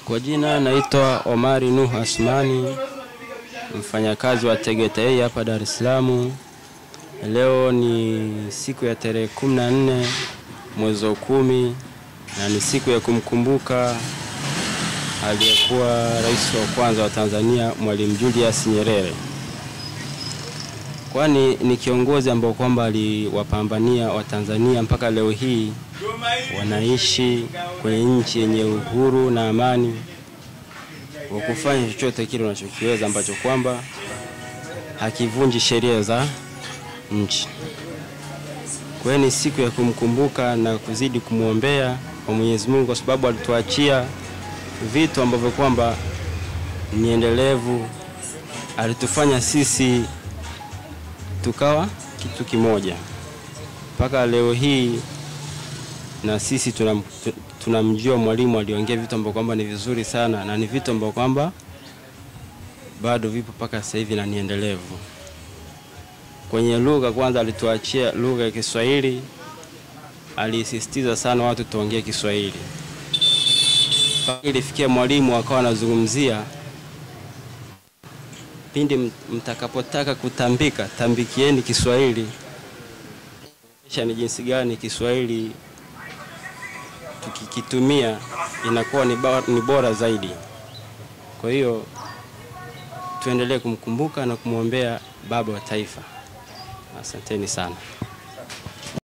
Kwa jina naitwa Omari Nuh Asmani, mfanyakazi wa Tegeta A hapa Dar es Salaam. Leo ni siku ya tarehe 14 mwezi wa 10 na ni siku ya kumkumbuka aliyekuwa rais wa kwanza wa Tanzania, Mwalimu Julius Nyerere. Kwani ni kiongozi ambao kwamba aliwapambania Watanzania mpaka leo hii wanaishi kwenye nchi yenye uhuru na amani wa kufanya chochote kile unachokiweza ambacho kwamba hakivunji sheria za nchi. Kwa hiyo ni siku ya kumkumbuka na kuzidi kumuombea kwa Mwenyezi Mungu, kwa sababu alituachia vitu ambavyo kwamba ni endelevu. Alitufanya sisi tukawa kitu kimoja mpaka leo hii, na sisi tunamjua Mwalimu aliongea vitu ambavyo kwamba ni vizuri sana na ni vitu ambavyo kwamba bado vipo mpaka sasa hivi na ni endelevu. Kwenye lugha, kwanza alituachia lugha ya Kiswahili, alisisitiza sana watu tuongee Kiswahili. Ilifikia Mwalimu akawa anazungumzia, pindi mtakapotaka kutambika, tambikieni Kiswahili. Kisha ni jinsi gani Kiswahili tukikitumia inakuwa ni bora zaidi. Kwa hiyo tuendelee kumkumbuka na kumwombea baba wa taifa. Asanteni sana.